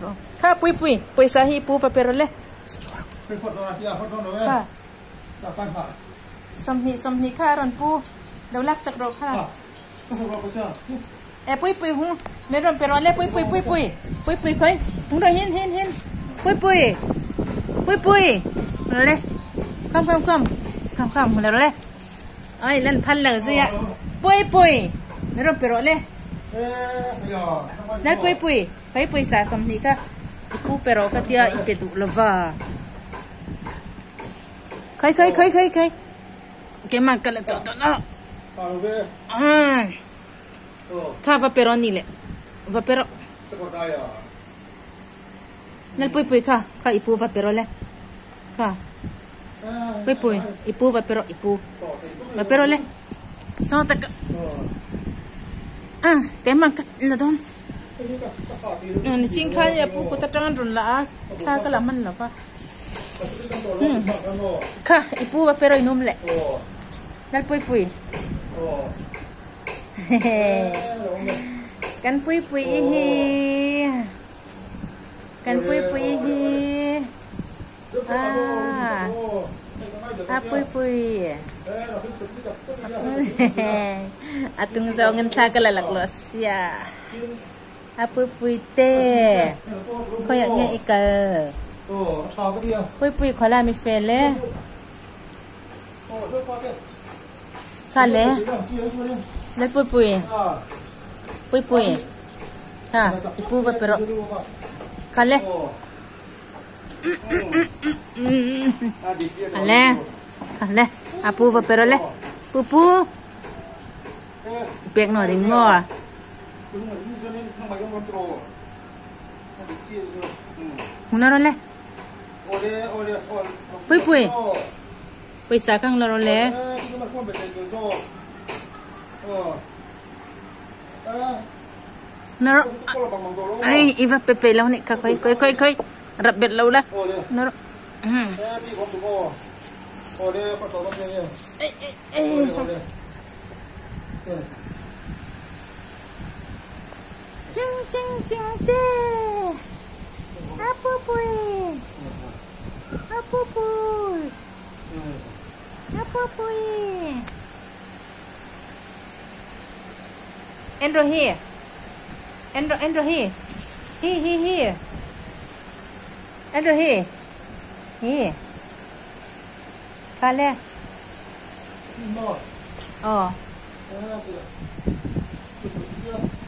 rawh. Kha Puipui, pawisa hi i pu va pe rawh le. Kha. 20 20 kha a rawn pu. Lo lak chak rawh kha. E Puipui hung min rawn pe rawh le Puipui Puipui. Puipui khawi hung rawh hin hin hin. Puipui. Puipui. Rawh le. Come come come. Come come hmu le rawh le. Ai lan phal lo zui a. Puipui. Min rawn pe rawh le. Lal Puipui. Khawi pawisa 20 kha i pu pe rawh ka tia i pe duh lova. Khawi khawi khawi khawi khawi. Keimah ka la tawh tawh lo. Kha va pe rawh ni le. Va pe rawh. Lal Puipui kha kha i pu va pe rawh le. Kha. Puipui i pu va pe rawh i pu. Va pe rawh le. Saw tak a keimah ka la dawn. Nichin khan a pu kut atang an rawn la a thla ka la hman lo va. Kha i pu va pe rawh i num le. Lal Puipui. Kan Puipui i hi. Kan Puipui i hi. Ah, a Puipui. A tung zawng in thla ka la laklawh sia. A Puipui te. Khawiah nge i kal? Puipui khawla mi fel e. Kha le. Lal Puipui. Puipui. Ha, i pu va pe rawh. Kha le. Kha le. Kha le. A pu va pe rawh le. Pu pu. Pek no ding maw. Hung la rawh le. Puipui. Pawisa kang la rawh le. Na rawh. Ai i va pe pe lo nih kha khoi khoi khoi khoi. Rap bet lo la. Na rawh. Ei ei ei. Ching ching ching te. A pupui. A pupui. A pupui. En rawh hi. En rawh en rawh hi. Hi hi hi. En rawh hi. Hi. Kha le. Aw.